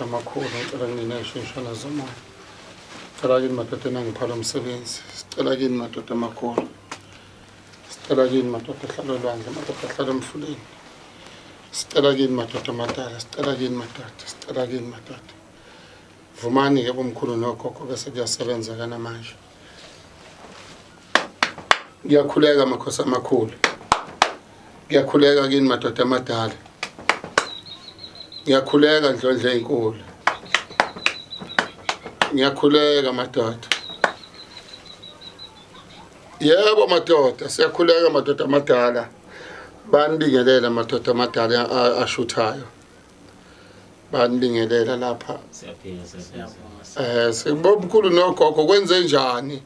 madoda amakhulu, ngicela kunina ey'shunshana zomoya. Sicela kini madoda enangipha lo msebenzi. Sicela kini madoda amakhulu. Sicela kini madoda ahlala olwandle, madoda ahlala emfuleni. Sicela kini madoda amadala, sicela kini madoda, sicela kini madoda. Vumani-ke bomkhulu nogogo bese kuyasebenzeka namanje. Ngiyakhuleka makhosi amakhulu. Ngiyakhuleka kini madoda amadala. Ngiyakhuleka ndlondlo ezinkulu. Ngiyakhuleka madoda. Yebo madoda, siyakhuleka madoda amadala. Banibingelela madoda amadala ashuthayo. Banibingelela lapha. Siyaphila siyaphila. Eh sibomkhulu nogogo kwenze njani?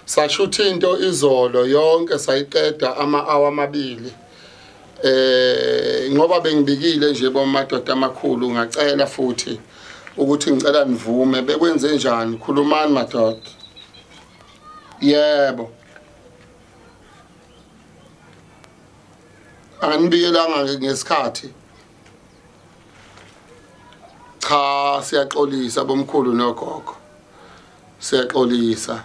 Sashutha into izolo yonke sayiqeda ama hour amabili. Eh ngoba bengibikile nje bomadoda amakhulu ngacela futhi ukuthi ngicela nivume bekwenze njani khulumani madoda. Yebo. Angibikelanga ngesikhathi. Cha siyaxolisa bomkhulu nogogo. Siyaxolisa.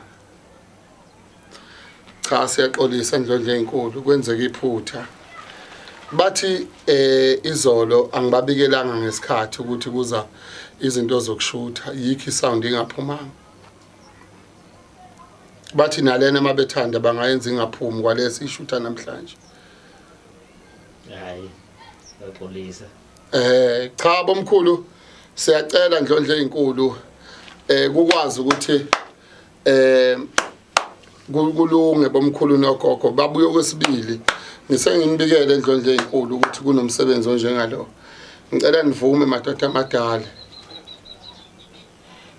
Cha siyaxolisa ndlondlo enkulu kwenzeka iphutha. Bathi eh izolo angibabikelanga ngesikhathi ukuthi kuza izinto zokushutha yikho isound ingaphumanga. Bathi nalena mabethanda bangayenza ingaphumi kwalesi ishutha namhlanje. Hayi. Siyaxolisa. Eh cha bomkhulu siyacela ndlondlo ezinkulu eh kukwazi ukuthi eh kulunge bomkhulu nogogo babuye okwesibili ngisenginibikele ndlondlo ezinkulu ukuthi kunomsebenzi onjengalo ngicela nivume madoda amadala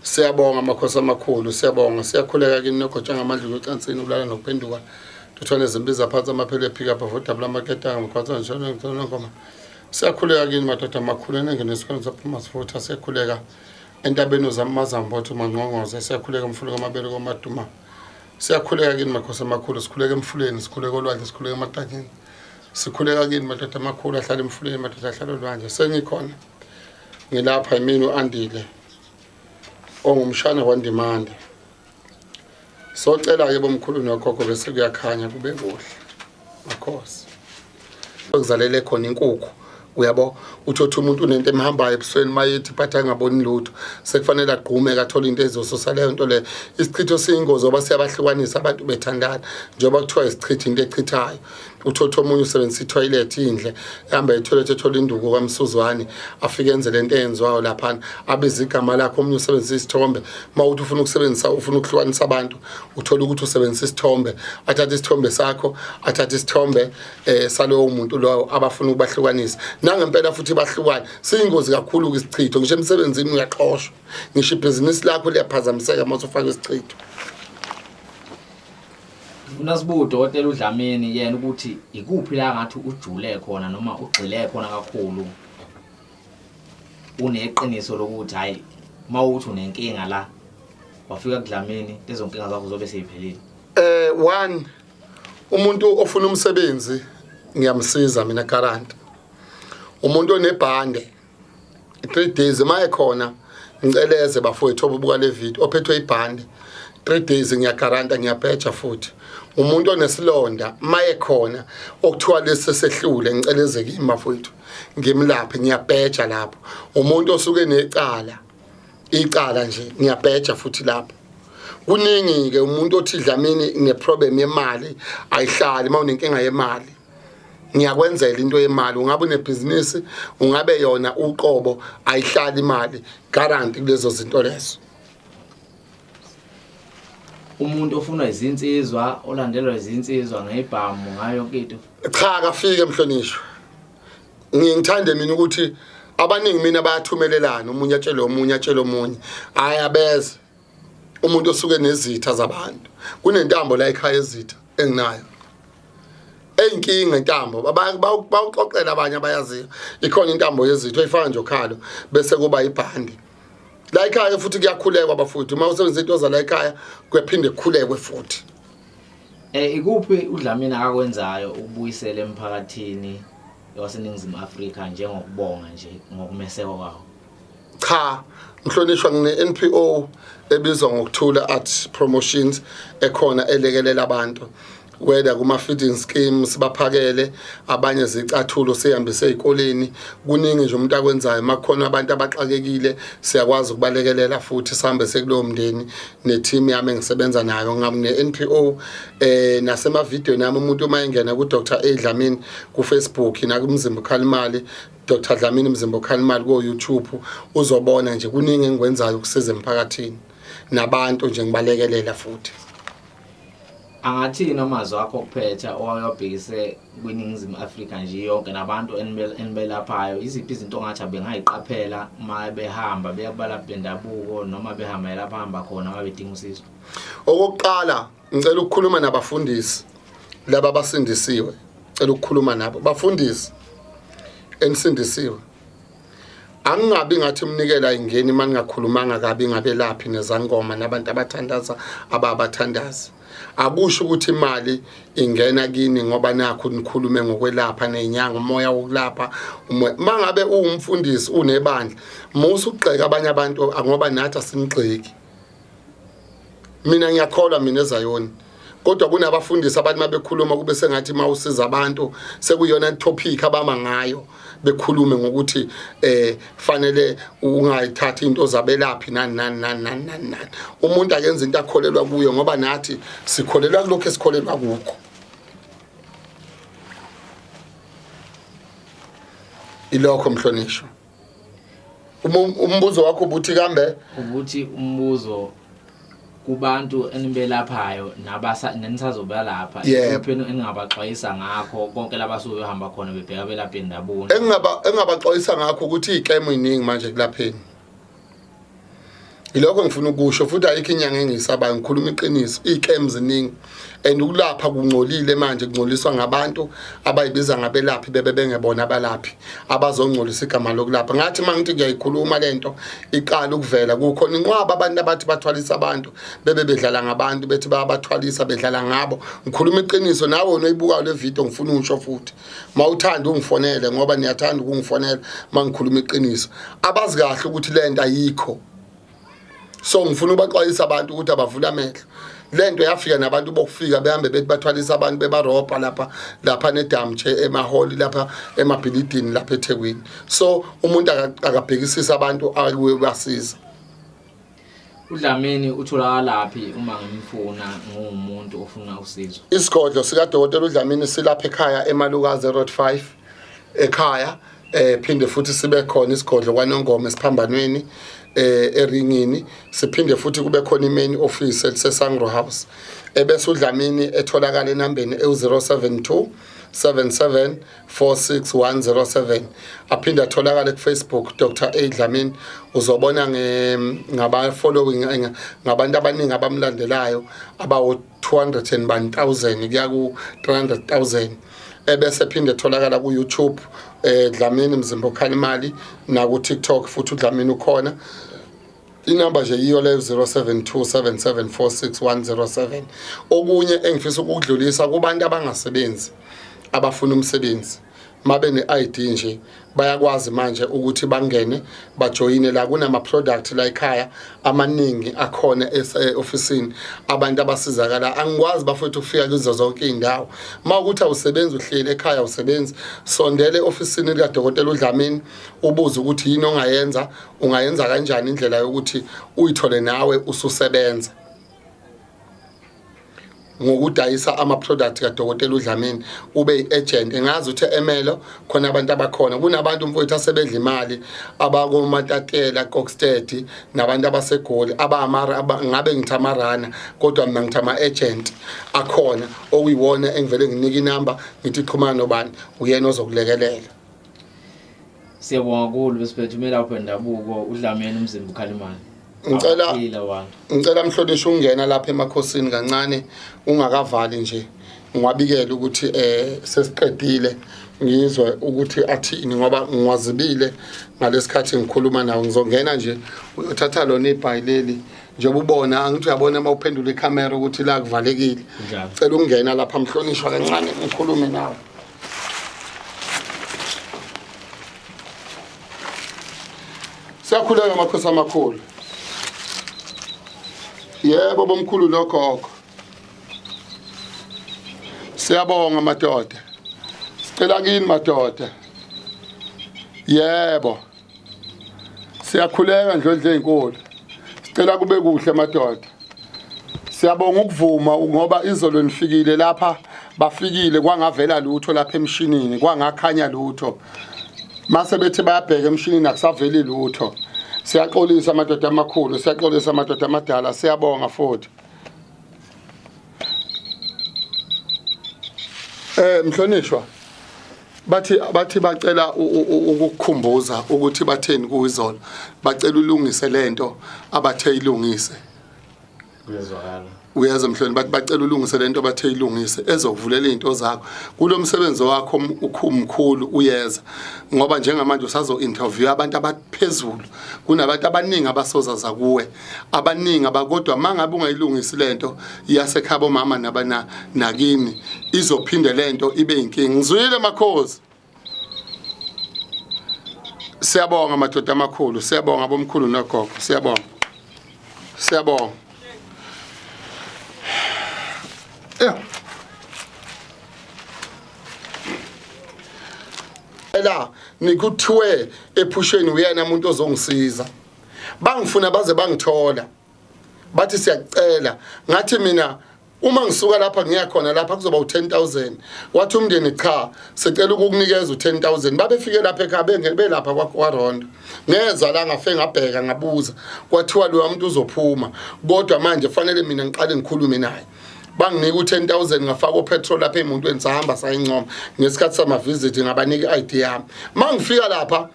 Siyabonga makhosi amakhulu, siyabonga. Siyakhuleka kini nogotsha ngamandla ocansini ukulala nokuphenduka. Thuthwane zimbiza phansi amaphele ephika bhova udabula amaketanga mkhonza njalo ngithola ngoma. Siyakhuleka kini madoda amakhulu enengene esikhona saphuma sifutha siyakhuleka entabeni uzamazambotho mangqongoza siyakhuleka mfula kamabele komaduma. Siyakhuleka kini makhosi amakhulu sikhuleka emfuleni sikhuleka olwandle sikhuleka emadakeni. Sikhuleka kini madoda amakhulu ahlala emfuleni madoda ahlala olwandle sengikhona. Ngilapha yimina u-Andile ongumshana kwaNdimande. Socela-ke bomkhulu nogogo bese kuyakhanya kube kuhle. Makhosi. Okuzalele khona inkukhu uyabo uthi othi umuntu unento emhambayo ebusweni mayethi phatha angaboni lutho sekufanele agqume kathole into ezosusa leyo nto leyo isichitho siyingozi ngoba siyabahlukanisa abantu bethandana njengoba kuthiwa isichitho into echithayo uthotha omunye usebenzisa ithoyilethi indle ehamba ethoyilethi ethola induku kamsuzwane afike enze lento eyenziwayo laphana abize igama lakhe omunye usebenzisa isithombe uma uthi ufuna ukusebenzisa ufuna ukuhlukanisa abantu uthola ukuthi usebenzisa isithombe athathe isithombe sakho athathe isithombe eh salowo muntu lowo abafuna ukubahlukanisa nangempela futhi bahlukane siyingozi kakhulu isichitho ngisho emsebenzini uyaxoshwa ngisho ibhizinisi lakho liyaphazamiseka uma usufaka isichitho Ngifuna sibuke udokotela uDlamini yena ukuthi ikuphi la ngathi ujule khona noma ugxile khona kakhulu. Uneqiniso lokuthi hayi uma uthi unenkinga la wafika kuDlamini lezo nkinga zakho zobe seyiphelile. Eh one umuntu ofuna umsebenzi ngiyamsiza mina guarantee. Umuntu onebhande 3 days uma ekhona ngiceleze bafowethu obubuka le video ophethwe ibhande 3 days ngiyagaranta ngiyabheja futhi umuntu onesilonda maye khona okuthiwa lesi sehlule ngiceleze kimi bafowethu ngimlaphe ngiyabheja lapho umuntu osuke necala icala nje ngiyabheja futhi lapho kuningi ke umuntu othi Dlamini ngeproblem yemali ayihlali uma unenkinga yemali ngiyakwenzela into yemali ungabe unebhizinisi ungabe yona uqobo ayihlali imali guarantee kulezo zinto lezo umuntu ofunwa izinsizwa olandelwa izinsizwa ngebhamu ngayo yonke into cha akafike mhlonishwa ngithande mina ukuthi abaningi mina bayathumelelana omunye atshele omunye atshele omunye hayi abeze umuntu osuke nezitha zabantu kunentambo la ekhaya ezitha enginayo eyinkinga intambo bawuxoxela abanye abayaziyo ikhona intambo yezitho oyifaka nje okhalo bese kuba ibhandi la ekhaya futhi kuyakhulekwa bafowethu uma usebenzisa into zala ekhaya kuyaphinde kukhulekwe futhi Eh ikuphi uDlamini akakwenzayo ukubuyisela emphakathini waseNingizimu Afrika njengokubonga nje ngokumesekwa kwawo? Cha, mhlonishwa, ngine-NPO ebizwa ngokuthula Art Promotions ekhona elekelela abantu whether kuma-feeding scheme, sibaphakele abanye zicathulo, sihambise ey'koleni. Kuningi nje umuntu akwenzayo. Makukhona abantu abaxakekile, siyakwazi ukubalekelela futhi sihambe sekulowo mndeni ne-team yami engisebenza nayo ngine-NPO. Nasemavidiyweni ami, umuntu uma engena ku-Dr A Dlamini ku-Facebook nakuMzimba Ukhalimali, Dr Dlamini Mzimba Ukhalimali ko-YouTube, uzobona nje kuningi engikwenzayo ukusiza emphakathini nabantu nje, ngibalekelela futhi. Angathini amazwi akho okuphetha owayobhekise kwiNingizimu Afrika nje yonke nabantu enibelaphayo? Iziphi izinto ongathi abengayiqaphela uma behamba beya kubalaphi bendabuko noma behamba lapha hamba khona uma bedinga usizo? Okokuqala, ngicela ukukhuluma nabafundisi laba abasindisiwe. Cela ukukhuluma nabo bafundisi enisindisiwe. Angingabi ngathi umnikela ingeni uma ningakhulumanga kabi ngabelaphi nezangoma nabantu abathandaza ababathandazi. Akusho ukuthi imali ingena kini ngoba nakho nikhulume ngokwelapha nezinyanga, umoya wokulapha umoya. Mangabe uwumfundisi unebandla, musa ukugxeka abanye abantu ngoba nathi asimgxeki. Mina ngiyakholwa mina eZayoni, kodwa kunabafundisi abantu mabekhuluma kube sengathi mawusiza abantu sekuyona topic abama ngayo, bekhulume ngokuthi fanele ungayithathi into zabelaphi nani nani nani nani nani nani. Umuntu akenza into akholelwa kuyo, ngoba nathi sikholelwa kulokho esikholelwa kukho. Ilokho mhlonishwa. Umbuzo wakho ubuthi kambe? Ukuthi umbuzo kubantu enibelaphayo nabasa nenisazobalapha, Yebo. ikuphi eningabaxwayisa ngakho konke labasuke behamba khona bebheka belapha endabuko? Engingabaxwayisa ngakho ukuthi iy'scam iningi manje kulapheni. Ilokho ngifuna ukusho futhi, ayikho inyanga engiyisabayo, ngikhuluma iqiniso. Iy'scam ziningi and ukulapha kungcolile manje, kungcoliswa ngabantu abayibiza ngabelaphi bebe bengebona abalaphi, abazongcolisa igama lokulapha. Ngathi uma ngithi ngiyayikhuluma lento iqala ukuvela, kukhona inqwaba abantu abathi bathwalisa abantu bebe bedlala ngabantu, bethi bayabathwalisa bedlala ngabo. Ngikhuluma iqiniso. Nawe wena oyibukayo le video, ngifuna usho futhi, mawuthanda ungifonele, ngoba niyathanda ukungifonela mangikhuluma iqiniso. Abazi kahle ukuthi lento ayikho, so ngifuna ubaxwayisa abantu ukuthi abavule amehlo. Lento yafika nabantu bokufika behambe bethi bathwalisa abantu, bebarobha lapha lapha nedamu nje, emaholi lapha, emabhilidini lapha eThekwini. So umuntu akabhekisise abantu akuye basiza. UDlamini utholakalaphi uma ngimfuna nguwumuntu ofuna usizo? Isigodlo sikadokotela uDlamini silapha ekhaya eMalukazi Road 5 ekhaya. Phinde futhi sibe khona isigodlo kwaNongoma esiphambanweni eringini. Siphinde futhi kube khona i-main office eliseSangro House. Ebese uDlamini etholakala enambeni ewu-072 77 46107. Aphinde atholakale ku-Facebook, Dr A Dlamini. Uzobona ngaba following, ngabantu abaningi abamlandelayo abawo 200 and 1000 kuya ku 300,000. Ebese phinde etholakala ku YouTube, Dlamini Mzimba Okhalimali, na ku TikTok futhi uDlamini ukhona. Inamba nje yiyo leyo, 0727746107. Okunye engifisa ukudlulisa kubantu abangasebenzi abafuna umsebenzi, mabe ne-ID nje bayakwazi manje ukuthi bangene bajoyine la kunama product la ekhaya amaningi akhona e-ofisini, abantu abasizakala. Angikwazi bafowethu ukufika kuzo zonke iy'ndawo. Uma ukuthi awusebenzi, uhleli ekhaya awusebenzi, sondele e-ofisini likadokotela uDlamini, ubuze ukuthi yini ongayenza, ungayenza kanjani indlela yokuthi uyithole nawe ususebenza ngokudayisa ama-product kadokotela uDlamini, ube i-agent. Ngazi ukuthi emelo khona abantu abakhona, kunabantu mfowethu asebedla imali abakoMatatela, Kokstad, nabantu abaseGoli ngabe ngithi amarana, kodwa mina ngithi ama-agent akhona okuyiwona engivele nginike inamba, ngithi xhumana nobani, uyena ozokulekelela. Siyabonga kakhulu besiphethe umelaphi wendabuko uDlamini Umzimba Ukhalimali. Ngicela abantu. Ngicela mhlonishwa ungena lapha emakhosini kancane ungakavali nje, ngiwabikele ukuthi sesiqedile, ngizwe ukuthi athini, ngoba ngiwazibile ngalesikhathi ngikhuluma nawo. Ngizongena nje uyothatha lona ibhayi leli njengoba ubona, angithi uyabona uma uphendula ikhamera ukuthi la kuvalekile. Njalo. Cela ukungena lapha mhlonishwa kancane ngikhulume nawe. Siyakhuleka makhosi amakhulu. Yebo bomkhulu nogogo. Siyabonga madoda. Sicela kini madoda. Yebo. Siyakhuleka ndlondlo ezinkulu. Sicela kube kuhle madoda. Siyabonga ukuvuma ngoba izolo nifikile lapha bafikile kwangavela lutho lapha emshinini kwangakhanya lutho. Mase bethi bayabheka emshinini akusaveli lutho. Siyaxolisa madoda amakhulu, siyaxolisa madoda amadala, siyabonga futhi. Eh mhlonishwa bathi bathi bacela ukukukhumbuza ukuthi batheni kuyizolo bacela ulungise lento abathe ilungise kuyezwakala uyeza mhloni bathi bacela ulungise lento bathe ilungise ezokuvulela izinto zakho kulomsebenzi wakho umkhulu uyeza ngoba njengamanje usazo interview abantu abaphezulu kunabantu abaningi abasoza zakuwe abaningi abakodwa mangabe ungayilungisi lento yasekhabo mama nabana nakini izophinde lento ibe inkinga ngizwile makhosi Siyabonga madoda amakhulu, siyabonga bomkhulu nogogo, siyabonga. Siyabonga. Yeah. La nikuthiwe ephusheni uyena umuntu ozongisiza. Bangifuna baze bangithola. Bathi siyakucela. Ngathi mina uma ngisuka lapha ngiya khona lapha kuzoba u-10000 wathi umndeni cha sicela ukukunikeza u-10000 babefike lapha ekhaya belapha kwarondo ngeza la ngafe ngabheka ngabuza kwathiwa loya muntu uzophuma kodwa manje fanele mina ngiqale ngikhulume naye banginika u-10000 ngafaka upetrol lapha ey'montweni sahamba sayincoma ngesikhathi sama-visit ngabanika i-id yami ma ngifika lapha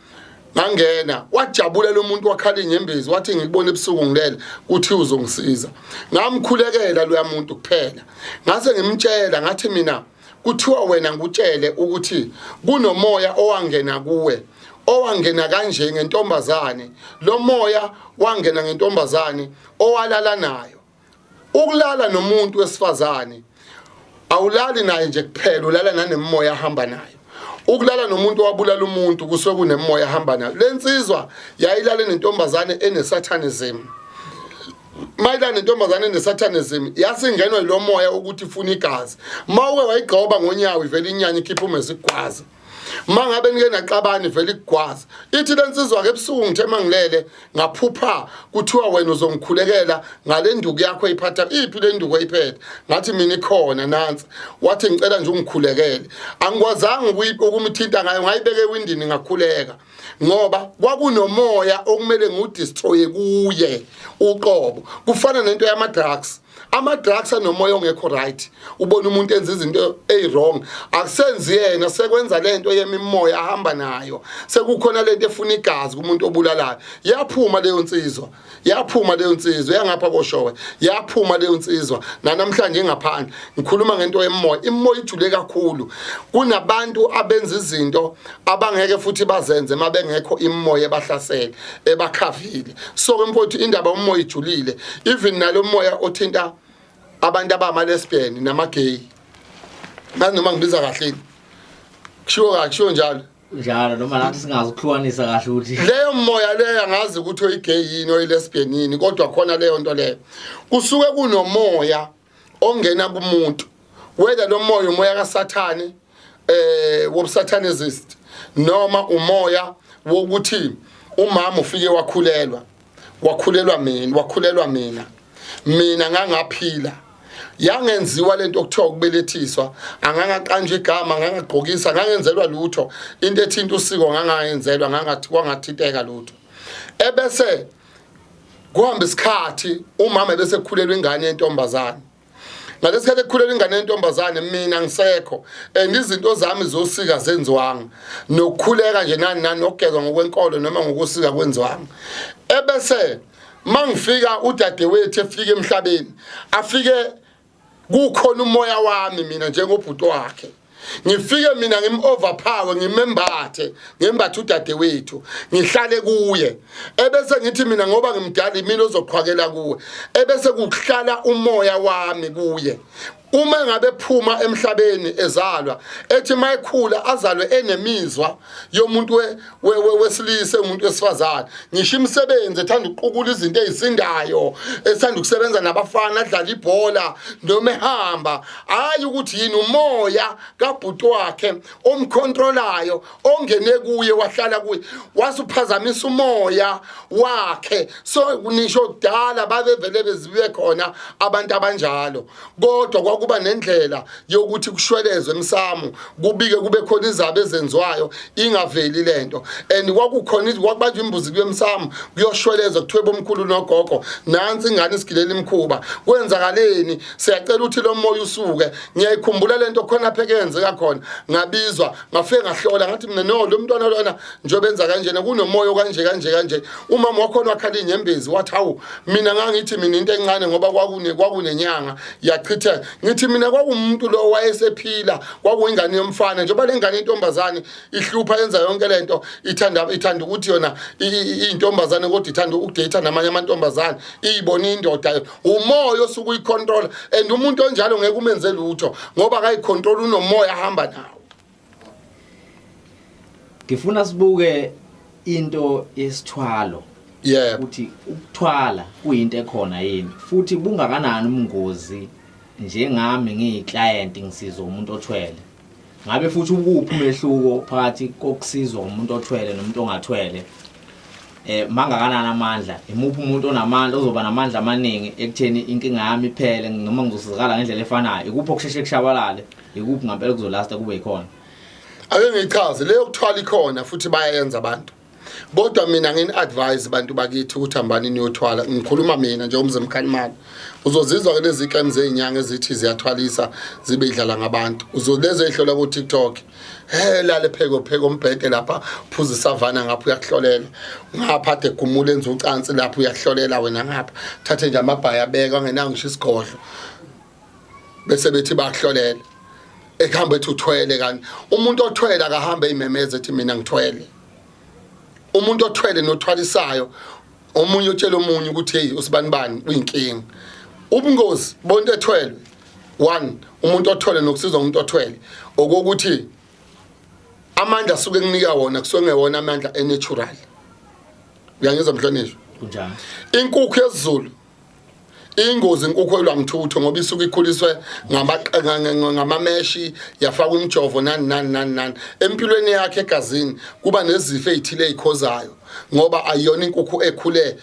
ngangena wajabula lo muntu wakhala inyembezi wathi ngikubona ebusuku ngilele kuthi uzongisiza ngamkhulekela loya muntu kuphela ngase ngimtshela ngathi mina kuthiwa wena ngikutshele ukuthi kunomoya owangena kuwe owangena kanje ngentombazane lo moya wangena ngentombazane owalala nayo Ukulala nomuntu wesifazane awulali naye nje kuphela ulala nanemimoya ahamba nayo. Ukulala nomuntu owabulala umuntu kusuke kunemimoya ahamba nayo. Le nsizwa yayilale nentombazane enesathanism. Mayilale nentombazane enesathanism yasingenwa yilo moya ukuthi ifuna igazi. Mawuke wayigxoba ngonyawo ivele inyanya ikhipha umese igwaza. Mangabe nike naxabana ivele ikugwaza. Ithi lensizwa ke ebusuku ngithe mangilele ngaphupha kuthiwa wena uzongikhulekela ngale nduku yakho oyiphatha iphi le nduku oyiphethe ngathi mina ikhona nansi wathi ngicela nje ungikhulekele angikwazanga ukumthinta ngayo ngayibeka ewindini ngakhuleka ngoba kwakunomoya okumele ngiwudestroye kuye uqobo kufana nento yama drugs ama-drugs anomoya ongekho right ubona umuntu enza izinto eyi-wrong akusenzi yena sekwenza le nto yemimoya ahamba nayo sekukhona le nto efuna igazi kumuntu obulalayo yaphuma leyo nsizwa yaphuma leyo nsizwa yangapha koshowe yaphuma leyo nsizwa nanamhlanje ingaphandle ngikhuluma ngento yemoya imoya ijule kakhulu kunabantu abenza izinto abangeke futhi bazenze uma bengekho imoya ebahlasele ebakhavile so ke mfowethu indaba yomoya ijulile even nalo moya othinta abantu abama lesbian nama gay ngazi noma ngibiza kahle kushiwo kahle kushiwo njalo njalo noma nathi singazi ukuhlukanisa kahle ukuthi leyo moya leyo angazi ukuthi oyigay yini oyilesbian yini kodwa khona leyo nto leyo kusuke kunomoya ongena kumuntu whether lo moya umoya kaSathane eh wobusathanisist noma umoya wokuthi umama ufike wakhulelwa wakhulelwa mina wakhulelwa mina mina ngangaphila yangenziwa lento okuthiwa ukubelethiswa angangaqanjwa igama ngangagqokisa ngangenzelwa lutho into ethinta usiko ngangayenzelwa ngangathi kwangathinteka lutho ebese kuhamba isikhathi umama bese kukhulelwa ingane yentombazane ngalesikhathi ekukhulelwa ingane yentombazane mina ngisekho and izinto zami zosika zenziwanga nokukhuleka nje nani nani nokugezwa ngokwenkolo noma ngokusika kwenziwanga ebese mangifika udadewethu efika emhlabeni afike kukhona umoya wami mina njengobhuti wakhe ngifike mina ngim-overpower ngimembathe ngembathe udadewethu ngihlale kuye ebese ngithi mina ngoba ngimdala imina ozoqhwakela kuwe ebese kuhlala umoya wami kuye Uma ngabe phuma emhlabeni ezalwa, ethi mayekhula azalwe enemizwa yomuntu wesilisa, umuntu wesifazane, ngisho imisebenzi ethanda ukuqukula izinto ezisindayo, ethanda ukusebenza nabafana, adlala ibhola noma ehamba, hayi ukuthi yini, umoya kabhuti wakhe omcontrolayo ongene kuye wahlala kuye wasuphazamisa umoya wakhe. So nisho kudala babevele bezibuye khona abantu abanjalo, kodwa kwakuba nendlela yokuthi kushwelezwe emsamo, kubike kube khona izaba ezenziwayo, ingaveli lento. And kwakukhona kwakubanjwa imbuzi kuye emsamo, kuyoshwelezwa, kuthiwe bomkhulu nogogo, nansi ingane isigilela imkhuba, kwenzakaleni, siyacela ukuthi lo moya usuke. Ngiyayikhumbula lento khona pheke yenzeka khona, ngabizwa, ngafike ngahlola, ngathi mina no, lo mntwana lona njengoba enza kanjena kunomoya kanje kanje kanje. Umama wakhona wakhala inyembezi, wathi hawu, mina ngangithi mina into encane ngoba kwakunenyanga yachitheka. Ngithi mina kwakumuntu lo wayesephila, kwakuyingane yomfana, njengoba le ngane intombazane ihlupha yenza yonke lento, ithanda ukuthi yona iyintombazane kodwa ithanda ukudate namanye amantombazane, iyibona indoda, umoya osuke uyicontrol. And umuntu onjalo ngeke umenze lutho ngoba akayicontrol, unomoya ahamba nawo. Ngifuna sibuke into yesithwalo. Yebo. Ukuthi ukuthwala kuyinto ekhona yini, futhi bungakanani ubungozi njengami ngiyiclient ngisizwa umuntu othwele. Ngabe futhi ukuphi umehluko phakathi kokusizwa umuntu othwele nomuntu ongathwele? Mangakanani amandla? Imuphi umuntu onamandla, ozoba namandla amaningi ekutheni inkinga yami iphele, noma ngizosizakala ngendlela efanayo? Ikuphi okusheshe kushabalale? Ikuphi ngampela kuzolasta kube yikhona? Ake ngichaze, leyo kuthwala ikhona futhi bayayenza abantu. Kodwa mina ngini-advise bantu bakithi ukuthi hambani niyothwala. Ngikhuluma mina nje umzimkhalimali. Uzozizwa ke lezi scam zezinyanga ezithi ziyathwalisa zibe idlala ngabantu. Uzolezi ezihlola ku TikTok. He lale pheko pheko umbhede lapha, phuza isavana ngapha uyakuhlolela. Ngapha ade gumula enza ucansi lapha uyakuhlolela wena ngapha. Thathe nje amabhaya abeka ngenawo ngisho isigodlo. Bese bethi bakuhlolela. Ekuhambe ethi uthwele, kanti umuntu othwele akahambe eyimemeza ethi mina ngithwele. Umuntu othwele nothwalisayo, omunye utshela omunye ukuthi hey, usibani bani uyinkinga. Ubungozi bonto ethwelwe, one, umuntu othwele nokusizwa umuntu othwele, okokuthi amandla asuke kunika wona kusuke ngewona amandla enatural. Uyangizwa mhlonishwa? Kunjalo. Inkukhu yesiZulu ingozi, inkukhu elwamthutho, ngoba isuke ikhuliswe ngamameshi, yafakwa imijovo nani nani nani nani. Empilweni yakhe egazini kuba nezifo ezithile ezikhozayo ngoba ayiyona inkukhu ekhule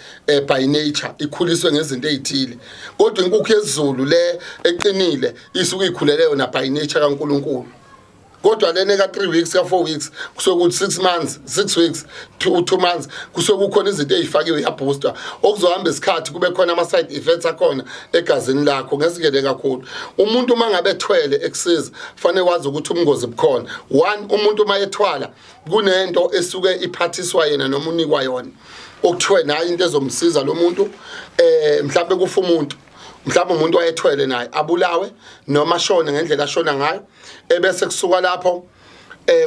by nature, ikhuliswe ngezinto ezithile. Kodwa inkukhu yesiZulu le eqinile isuke ikhulele yona by nature kaNkuluNkulu. Kodwa lena ka 3 weeks, ka 4 weeks, kusuke kuthi 6 months, 6 weeks, 2 months, kusuke kukhona izinto ezifakiwe yabooster, okuzohamba isikhathi kube khona ama side effects akhona egazini lakho ngesikele kakhulu. Umuntu uma ngabe ethwele ekusiza, fanele wazi ukuthi ubungozi bukhona. One, umuntu uma ethwala kunento esuke iphathiswa yena noma unikwa yona, okuthiwe nayo into ezomsiza lo muntu, mhlawumbe kufa umuntu, mhlawumbe umuntu wayethwele naye abulawe noma ashone ngendlela ashona ngayo, ebese kusuka lapho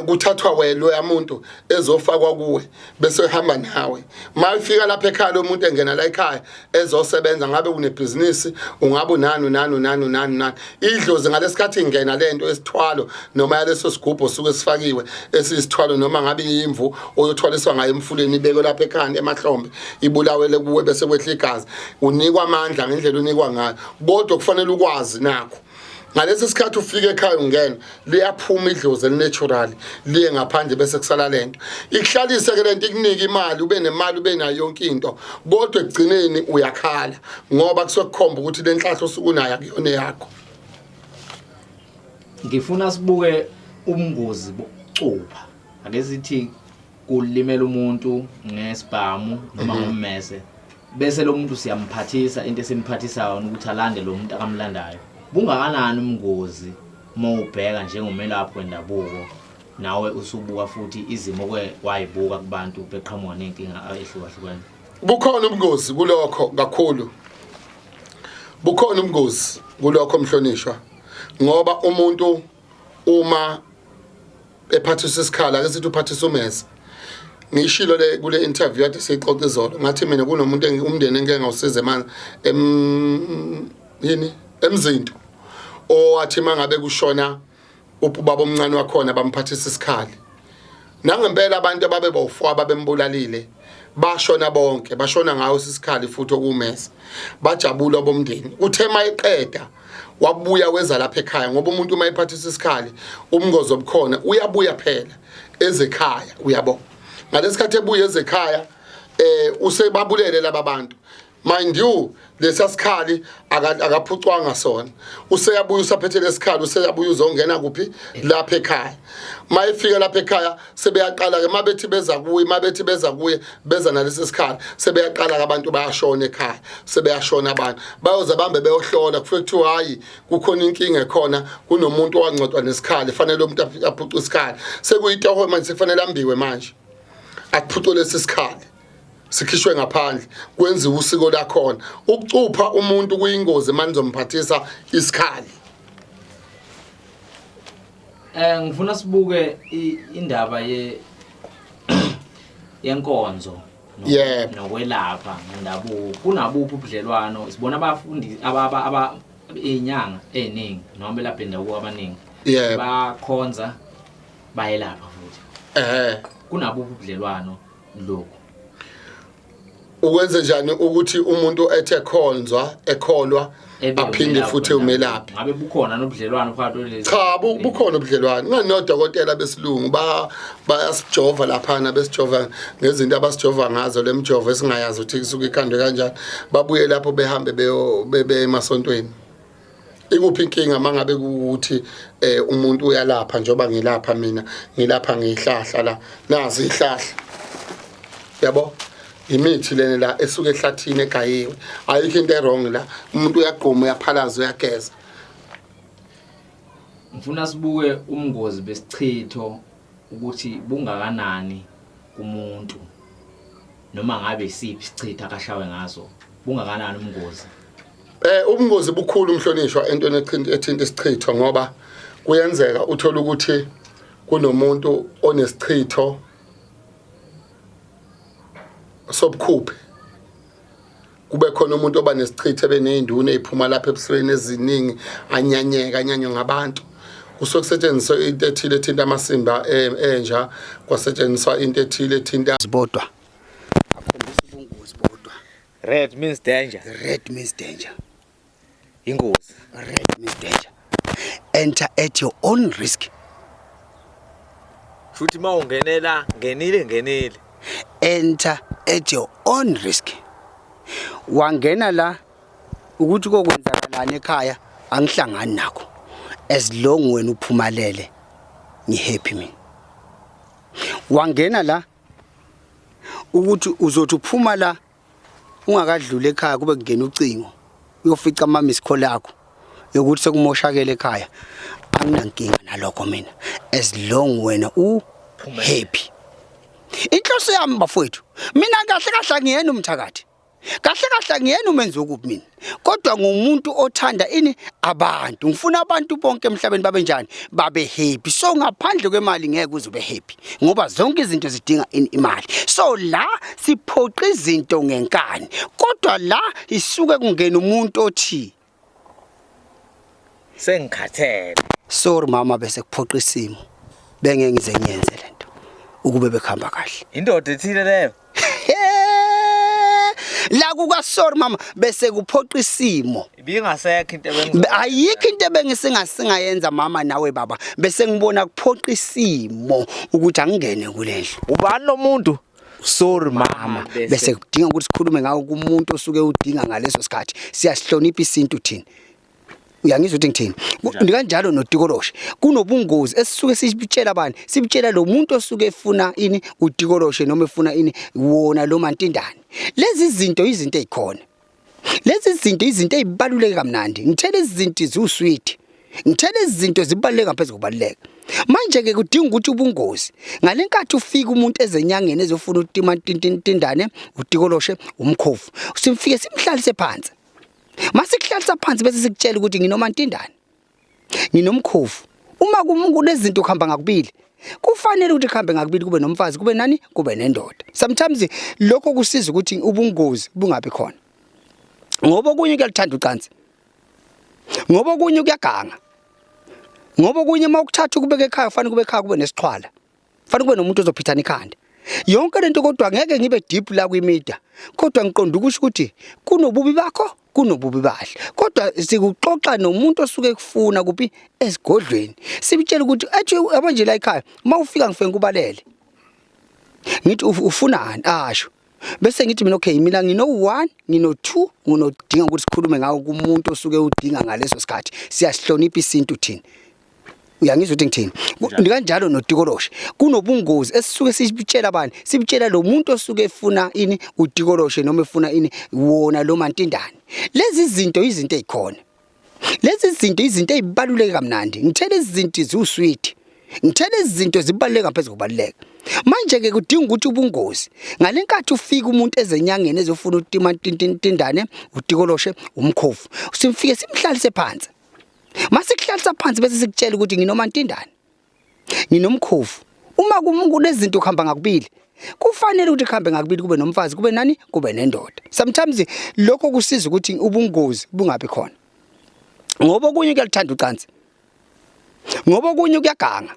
kuthathwa welo yamuntu ezofakwa kuwe, bese ehamba nawe. Mayifika lapha ekhaya lo muntu engena la ekhaya ezosebenza, ngabe unebhizinisi, ungabe unani unani unani unani unani, idlozi ngalesikhathi ingena lento esithwalo noma yaleso sigubhu osuke sifakiwe esisithwalo, noma ngabe imvu oyothwaliswa ngayo emfuleni ibekwe lapha ekhanda emahlombe, ibulawele kuwe, bese kwehla igazi, unikwa amandla ngendlela unikwa ngayo. Kodwa kufanele ukwazi nakho ngalesi sikhathi ufika ekhaya ungena, liyaphuma idlozi elinatural liye ngaphandle, bese kusala lento ikuhlalise ke lento, ikunike imali, ube nemali, ube nayo yonke into, kodwa ekugcineni uyakhala ngoba kusuke kukhomba ukuthi le nhlahla osuke unayo akuyona yakho. Ngifuna sibuke ubungozi bokucupha. Ake sithi kulimela umuntu ngesibhamu noma ngommese, bese lo muntu siyamphathisa into esimphathisayo ukuthi alande lo muntu akamlandayo. Bungakanani ubungozi uma ubheka njengomelaphi wendabuko, nawe usubuka futhi izimo kwe wayibuka kubantu beqhamuka nenkinga ehlukahlukene? Bukhona ubungozi kulokho kakhulu, bukhona ubungozi kulokho mhlonishwa, ngoba umuntu uma ephathiswa isikhala, ake sithi uphathiswa umese, ngishilo le kule interview kade siyixoxa izolo, ngathi mina kunomuntu umndeni engike ngawusiza emani yini emzinto. Owathi mangabe kushona ubaba omncane wakhona bamphathisa isikhali. Nangempela abantu ababe bawu-4 ababembulalile bashona bonke, bashona ngawo isikhali futhi okumesa. Bajabula bomndeni. Uthe mayeqeda wabuya weza lapha ekhaya ngoba umuntu uma ephathisa isikhali ubungozi obukhona uyabuya phela ezekhaya uyabo. Ngalesikhathi ebuya ezekhaya usebabulele laba bantu. Mind you, lesa sikhali akaphucwanga sona. Useyabuya usaphethe lesikhali, useyabuya uzongena kuphi lapha ekhaya. Mayefika lapha ekhaya sebeyaqala ke mabethi beza kuye, mabethi beza kuye beza nalesi sikhali, sebeyaqala ke abantu bayashona ekhaya, sebeyashona abantu. Bayoze bambe beyohlola kufike kuthiwa hayi kukhona inkinga ekhona, kunomuntu owancodwa nesikhali, fanele umuntu aphucwe isikhali. Sekuyitoho manje, sekufanele ambiwe manje. Aphucwe lesi sikhali. Sikhishwe ngaphandle kwenziwe usiko lakhona. Ukucupha umuntu kuyingozi manizomphathisa isikhali. Ngifuna sibuke indaba ye yenkonzo nokwelapha ngendabuko. Kunabuphi ubudlelwano? Sibona abafundi aba inyanga eziningi noma belapha indabuko abaningi. Bakhonza bayelapha futhi. Kunabuphi ubudlelwano lokhu? Ukwenze njani ukuthi umuntu ethe khonzwa ekholwa aphinde futhi umelaphi? Ngabe bukhona nobudlelwano phakathi kwalezi? Cha, bukhona ubudlelwano. Ngani nodokotela besilungu bayasijova laphana, besijova ngezinto abasijova ngazo, lemjovo esingayazi ukuthi isuke ikhandwe kanjani. Babuye lapho behambe bebe emasontweni. Ikuphi inkinga mangabe kuwukuthi umuntu uyalapha njengoba ngilapha mina, ngilapha ngihlahla la, nazi ihlahla. Yabo? Imithi lena la esuke ehlathini egayiwe. Ayikho into errong la. Umuntu uyagquma, uyaphalaza, uyageza. Ngifuna sibuke umngozi besichitho ukuthi bungakanani kumuntu noma ngabe isiphi isichitho akashawe ngaso, bungakanani umngozi? Ubungozi bukhulu umhlonishwa entweni ethinta isichitho, ngoba kuyenzeka uthole ukuthi kunomuntu onesichitho sobukhuphe, kube khona umuntu oba nesichitho ebeney'nduna ey'phuma lapha ebusweni eziningi, anyanyeka, anyanywe ngabantu. Kusuke kusetshenziswa into ethile ethinta amasimba enja, kwasetshenziswa into ethile ethinta bodwa. Akhombisa ubungozi bodwa. Red means danger. Red means danger. Ingozi. Red means danger. Enter at your own risk. Futhi mawungenela, ngenile ngenile. Enter at your own risk. Wangena la ukuthi kokwenzakalani ekhaya angihlangani nakho. As long wena uphumalele ngihappy mina. Wangena la ukuthi uzothi uphuma la ungakadluli ekhaya kube kungena ucingo uyofica ama miss call yakho yokuthi sekumoshakele ekhaya, anginankinga nalokho mina as long wena u happy. Inhloso yami bafowethu, mina kahle kahle angiyena umthakathi, kahle kahle angiyena umenzi wokubi mina, kodwa ngumuntu othanda ini abantu. Ngifuna abantu bonke emhlabeni babe njani, babe happy. So ngaphandle kwemali ngeke uze ube happy, ngoba zonke izinto zidinga ini imali. So la siphoqa izinto ngenkani, kodwa la isuke kungena umuntu othi sengikhathele, sorry mama, bese kuphoqa isimo, bengeke ngize ngiyenze lento ukube bekuhamba kahle. Indoda ethile leyo. La kuka sorry mama bese kuphoqa isimo. Ibingasekho into ebengizoyenza. Ayikho into ebengisingasingayenza mama nawe baba, bese ngibona kuphoqa isimo ukuthi angingene kulendlu. Ubani lo muntu? Sorry mama, bese kudinga ukuthi sikhulume ngawo kumuntu osuke udinga ngaleso sikhathi. Siyasihlonipha isintu thina. Uyangizwa ukuthi ngithini? Kanjalo notikoloshe kunobungozi esisuke sibutshela abantu, sibutshela lo muntu osuke efuna ini utikoloshe noma efuna ini wona lo mantindane. Lezi zinto izinto ezikhona, lezi zinto izinto ezibaluleke kamnandi. Ngithe lezi zinto ziwusweet, ngithe lezi zinto zibaluleke ngaphezulu kokubaluleka. Manje ke kudinga ukuthi ubungozi ngalenkathi ufika umuntu ezenyangeni ezofuna utimantindane utikoloshe umkhovu, simfike simhlalise phansi. Masikuhlalisa phansi bese sikutshela ukuthi nginomantindane, nginomkhovu. Uma kunezinto kuhamba ngakubili, kufanele ukuthi kuhambe ngakubili, kube nomfazi, kube nani, kube nendoda. Sometimes lokho kusiza ukuthi ubungozi bungabi khona, ngoba okunye kuyalithanda ucansi. Ngoba okunye kuyaganga. Ngoba okunye uma ukuthatha ukubeka ekhaya kufanele kube ekhaya kube nesixhwala. Kufanele kube nomuntu ozophithana ikhanda. Yonke lento kodwa ngeke ngibe deep la kwimedia. Kodwa ngiqonda ukusho ukuthi kunobubi bakho, kunobubi bahle. Kodwa sikuxoxa nomuntu osuke ekufuna kuphi esigodlweni. Simtshela ukuthi ethi yabo nje la ekhaya uma ufika ngifike ngikubalele. Ngithi ufunani asho. Bese ngithi mina okay mina ngino 1 ngino 2 nginodinga ukuthi sikhulume ngawo kumuntu osuke udinga ngaleso sikhathi. Siyasihlonipha isintu thina. Uyangizwa ukuthi ngithini? Kanjalo notikoloshe. Kunobungozi esisuke sibutshela abani? Sibutshela lo muntu osuke efuna ini utikoloshe noma efuna ini wona lo mantindane. Lezi zinto izinto ezikhona. Lezi zinto izinto ezibaluleke kamnandi. Ngithe lezi zinto ziwuswidi. Ngithe lezi zinto zibaluleke ngaphezu kokubaluleka. Manje ke kudinga ukuthi ubungozi. Ngalenkathi ufika umuntu ezenyangeni ezofuna utimantindane, utikoloshe, umkhovu. Simfike simhlalise phansi. Masikuhlalisa phansi bese sikutshela ukuthi nginomantindane. Nginomkhovu. Uma kunezinto kuhamba ngakubili. Kufanele ukuthi kuhambe ngakubili kube nomfazi kube nani kube nendoda. Sometimes lokho kusiza ukuthi ubungozi bungabi khona. Ngoba okunye kuyalithanda ucansi. Ngoba okunye kuyaganga.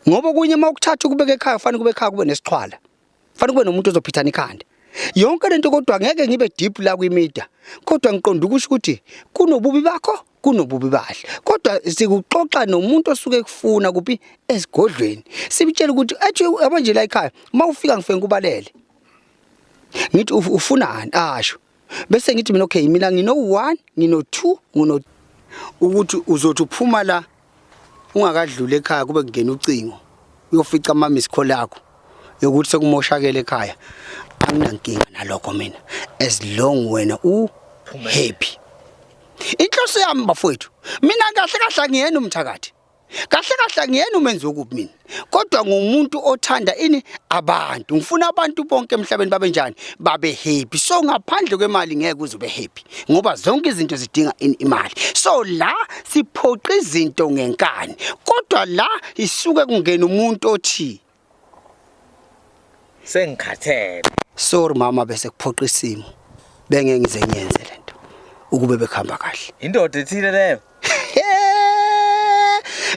Ngoba okunye uma ukuthatha ukubeka ekhaya kufanele kube ekhaya kube nesixhwala. Kufanele kube nomuntu ozophithana ikhanda. Yonke lento kodwa ngeke ngibe deep la kwimedia. Kodwa ngiqonda ukusho ukuthi kunobubi bakho, kunobubi bahle. Kodwa sikuxoxa nomuntu osuke ekufuna kuphi esigodlweni. Simtshela ukuthi ethi yabo nje la ekhaya uma ufika ngifike ngikubalele. Ngithi ufunani asho. Bese ngithi mina okay mina ngino 1, ngino 2, ngino ukuthi uzothi uphuma la ungakadluli ekhaya kube kungena ucingo uyofica ama miss call yakho yokuthi sekumoshakele ekhaya anginankinga nalokho mina as long wena u happy inhloso yami bafowethu mina kahle kahle angiyena umthakathi kahle kahle angiyena umenzi wokubi mina kodwa ngumuntu othanda ini abantu ngifuna abantu bonke emhlabeni babe njani babe happy so ngaphandle kwemali ngeke uze ube happy ngoba zonke izinto zidinga imali so la siphoqa izinto ngenkani kodwa la isuke kungena umuntu othi Sengikhathele. Sorry mama bese kuphoqa isimo bengeke ngize ngiyenze lento ukube bekuhamba kahle. Indoda ethile leyo.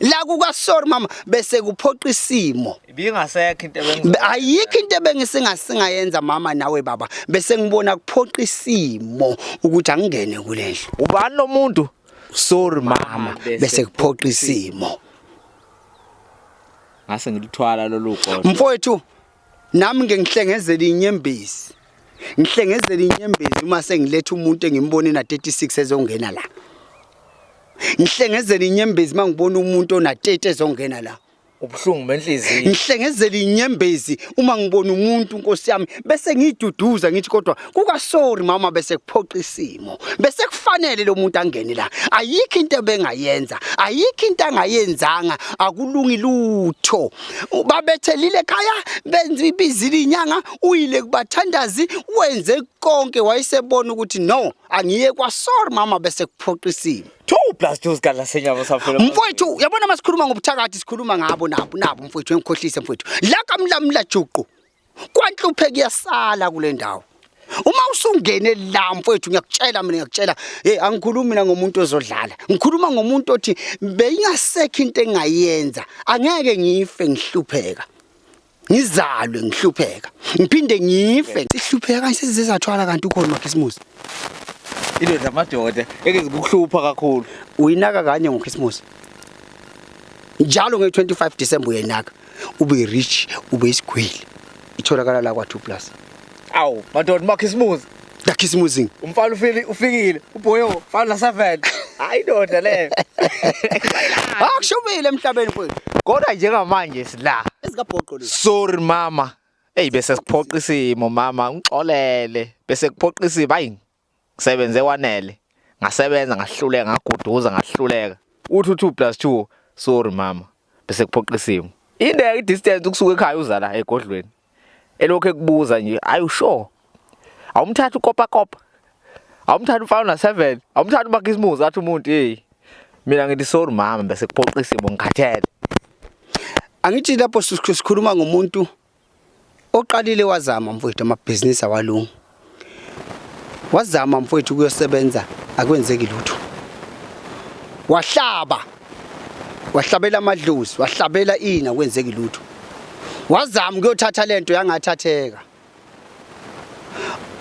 La kuka sorry mama bese kuphoqa isimo. Ibingasekho into ebengizo. Ayikho into ebengisingasingayenza mama nawe baba bese ngibona kuphoqa isimo ukuthi angingene kulendlu. Ubani lo muntu? Sorry mama bese kuphoqa isimo. Ngase ngilithwala lolu godo. Mfowethu nami ngeke ngihlengezele inyembezi. Ngihlengezele inyembezi uma sengiletha umuntu engimbone na 36 ezongena la. Ngihlengezele inyembezi mangibona umuntu ona 30 ezongena la. Ubuhlungu benhliziyo. Ngihlengezele inyembezi uma ngibona umuntu Nkosi yami bese ngiyiduduza ngithi kodwa kuka sorry mama bese kuphoqa isimo. Bese kufanele lo muntu angene la. Ayikho into ebengayenza, ayikho into angayenzanga, akulungi lutho. Babethelile ekhaya, benza ibizile inyanga, uyile kubathandazi, wenze konke wayesebona ukuthi no, angiye kwa sorry mama bese kuphoqa isimo. 2 plus 2 sigadla senyama safela. Mfowethu, uyabona masikhuluma ngobuthakathi sikhuluma ngabo nabo nabo mfowethu, ngikhohlise mfowethu. La kamlamla juqu. Kwanhluphe kuyasala kule ndawo. Uma usungene la mfowethu ngiyakutshela mina ngiyakutshela hey angikhulumi mina ngomuntu ozodlala ngikhuluma ngomuntu othi beyingasekho into engayenza angeke ngife ngihlupheka ngizalwe ngihlupheka ngiphinde ngife sihlupheka kanje sesizathwala kanti ukhona umakhisimusi Indoda amadoda eke zikuhlupha kakhulu. Uyinaka kanye ngokhisimusi njalo nge-25 December uyayinaka ube rich ube isigwili itholakala la kwa-2 plus. Awu madoda umakhisimusi la khisimusi umfana ufili ufikile ubhoyo mfana la 7 hayi indoda leyo. Akushubile emhlabeni mfowethu. Kodwa njengamanje sila ezikabhoqo lezi. Sorry mama. Ey bese siphoqa isimo mama ungixolele bese kuphoqa isimo hayi ngisebenze kwanele ngasebenza ngahluleka ngaguduza ngahluleka uthi u2 plus 2 sorry mama bese kuphoqa isimo indeka i-distance ukusuka ekhaya uza la egodlweni elokhu ekubuza nje ayi usure awumthatha ukopa kopa awumthatha umfana na 7 awumthatha umakhisimusi athi umuntu hey mina ngithi sorry mama bese kuphoqa isimo ngikhathele. Angithi lapho sikhuluma ngomuntu oqalile wazama mfowethu amabhizinisi awalungi. Wazama mfowethu ukuyosebenza akwenzeki lutho. Wahlaba, wahlabela amadlozi, wahlabela ini, akwenzeki lutho. Wazama ukuyothatha lento, yangathatheka.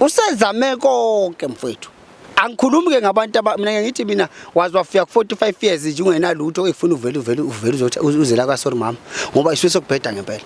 Usezame konke mfowethu. Angikhulumi ke ngabantu aba, mina ngithi mina wazi wafika ku 45 years nje ungenalutho, efuna uvele uzothi uzela ka sorry mama, ngoba isuke sokubheda ngempela.